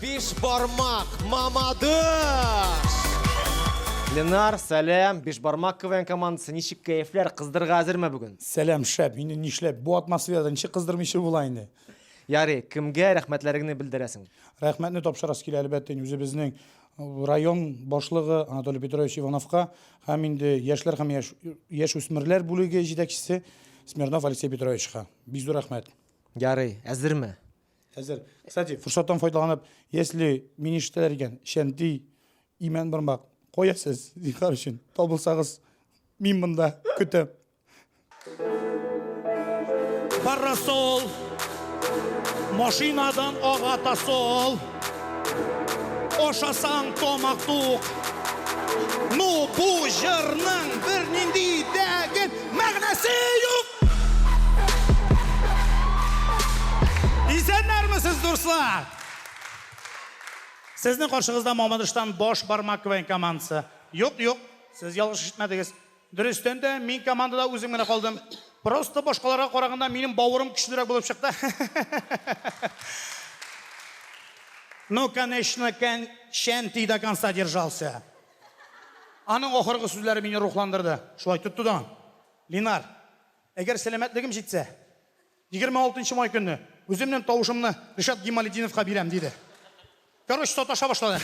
Бишбармак Мамадыш! Ленар, сәлам, Бишбармак КВН командасы, ничек кәефләр, кыздырырга әзерме бүген? Сәлам, шәп, инде нишләп, бу атмосферада ничек кыздырмыйча була инде? Ярый, кемгә рәхмәтләреңне белдерәсең? Рәхмәтне тапшырасы килә, әлбәттә, инде үзебезнең район башлыгы Анатолий Петрович Ивановка һәм инде яшьләр һәм яшь, яшүсмерләр бүлеге җитәкчесе Смирнов Алексей Петровичка. Бик зур рәхмәт. Ярый, әзерме? Әзер. Кстати, форсаттан файдаланып, если мине ишетәләр икән, Шәнти, Имән Бармак, кая сез? Зинһар өчен, табылсагыз, мин монда көтәм. Парасол, машинадан ага тосол. Ашасаң тамак тук. Ну, бу җырның бернинди дә мәгънәсе юк. Исәннәрмесез, дуслар! Сезнең каршыгызда Мамадыштан баш бармак КВН командасы. Юк, юк, сез ялгыш ишетмәдегез. Дөрестән дә, мин командада үзем генә калдым. Просто башкаларга караганда минем бавырым көчлерәк булып чыкты. Ну, конечно, Чәнти до конца держался. Аның ахыргы сүзләре мине рухландырды. Шулай тотты да. Линар, әгәр сәламәтлегем җитсә, 26 нчы май көнне үземнең тавышымны Ришат Гималетдиновка бирәм, диде. Короче, саташа башлады.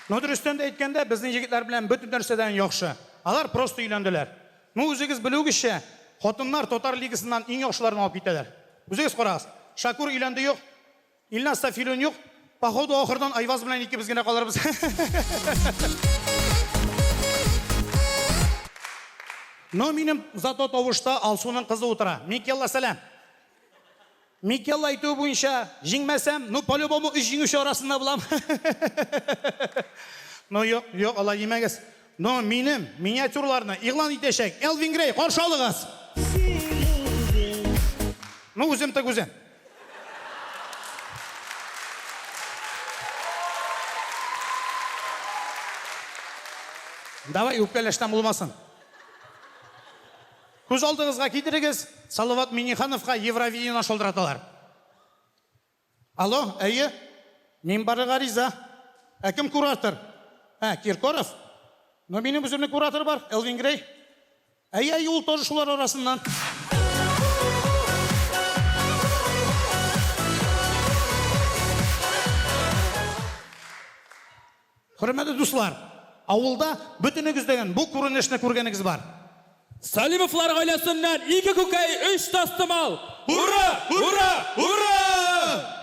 Ну, дөрестән дә әйткәндә, безнең егетләр белән бөтен нәрсәдән яхшы. Алар просто өйләнделәр. Ну, үзегез белүегезчә, хатыннар татар лигасыннан иң яхшыларын алып китәләр. Үзегез карагыз. Шакур өйләнде юк, Илназ Сафилин юк. Походу ахырдан Айваз белән икебез генә калырбыз. Но минем зато тавышта Алсуның кызы утыра. Микелла, сәлам. Микелла әйтүе буенча, җиңмәсәм, ну по-любому өч җиңүче арасында булам. Ну юк, юк, алай димәгез. Но минем миниатюраларны игълан итәчәк Элвин Грей, каршы алыгыз! Ну үзем так үзем. Давай, үпкәләштән булмасын. Күз алдыгызга китерегез, Салават Миннихановка Евровидениедән шалтыраталар. Алло, әйе, мин барырга риза. Ә кем куратор? Ә, Киркоров? Но минем үземнең куратор бар, Элвин Грей. Әйе, әйе, ул тоже шулар арасыннан. Хөрмәтле дуслар, авылда бөтенегез дә бу күренешне күргәнегез бар. Салимовлар гаиләсеннән ике күкәй, өч тастымал! Ура! Ура! Ура!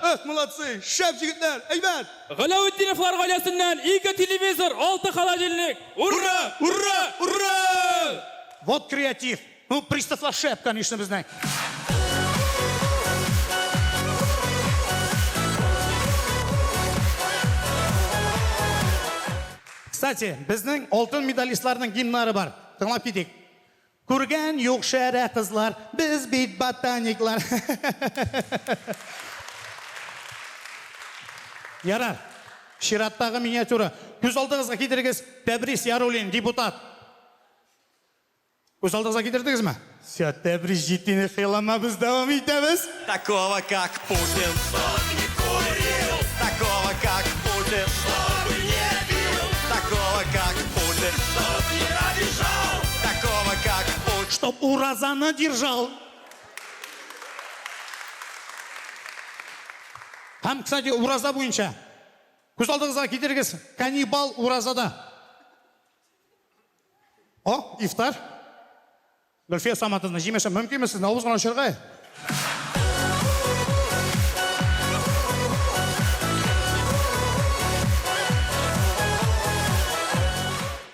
Эх, молодцы! Шәп җегетләр! Әйбәт! Галәветдиновлар гаиләсеннән ике телевизор, алты холодильник! Ура! Ура! Ура! Вот креатив! Ну, приставлар шәп, конечно, безнең. Кстати, безнең алтын медалистларның гимнары бар. Тыңлап китик. Күргән юк шәрә кызлар, без бит ботаниклар. Ярар. Чираттагы миниатюра. Күз алдыгызга китерегез, Тәбрис Яруллин, депутат. Күз алдыгызга китердегезме? Все, Тәбрис җитдине хыялланмабыз, дәвам итәбез. Такого, как Путин, Чтоб не курил, такого, как Путин, чтобы не пил, такого, как Путин, чтоб не обижал, такого, как Путин. Чтоб уразаны держал. Һәм, кстати, ураза буенча. Күз алдыгызга китерегез, каннибал уразада. О, ифтар. Гөлфия Саматовна, җимешем мөмкинме сезне авыз гына ачарга?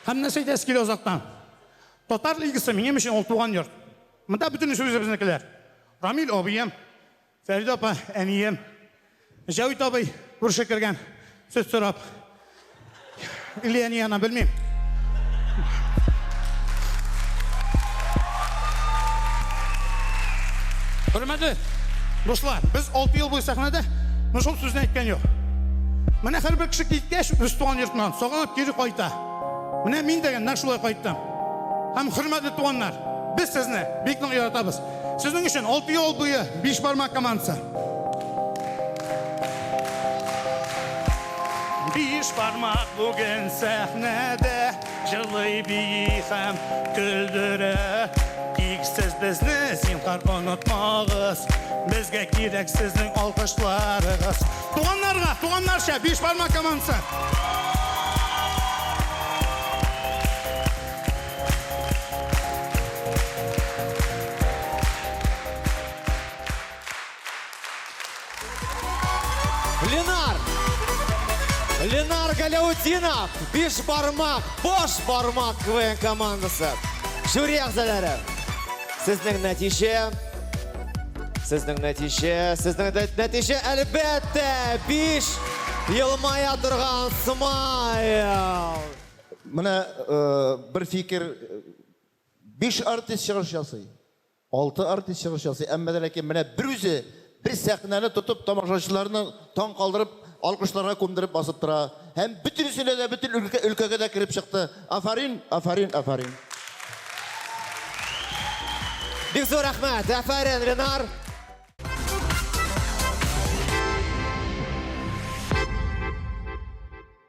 Һәм нәрсә әйтәсе килә озактан? Татар лигасы минем өчен ул туган йорт. Монда бөтенесе үзебезнекеләр. Рамил абыем, Фәридә апа, әнием. Җәвит абый күрше кергән, сөт сорап. Или әни ана, белмим. Хөрмәтле дуслар, без 6 ел буе сәхнәдә, но шул сүзне әйткән юк. Менә һәрбер кеше киткәч, үз туган йортыннан сагынып кире кайта. Менә мин дә нәкъ шулай кайттым. Һәм хөрмәтле туганнар, Без сезне бик нык яратабыз. Сезнең өчен 6 ел буе Бишбармак командасы. Бишбармак бүген сәхнәдә җырлый, бии һәм көлдерә. Тик сез безне зинһар онытмагыз. Безгә кирәк сезнең алкышларыгыз. Туганнарга, туганнарча Бишбармак командасы. Ленар! Ленар Галяутдинов, Биш бармак, Бош бармак КВН командасы. Жюри әгъзалары. Сезнең нәтиҗә, сезнең нәтиҗә, сезнең нәтиҗә әлбәттә, биш елмая торган смайл. Менә бер фикер, биш артист чыгыш ясый. Алты артист чыгыш ясый, әмма дә ләкин менә берүзе бер сәхнәне тотып, тамашачыларны таң калдырып, алкышларга күмдереп басып тора. Һәм бөтенесенә дә, бөтен өлкә, өлкәгә дә кереп чыкты. Афәрин, афәрин, афәрин. Бик зур рәхмәт. Афәрин, Ленар.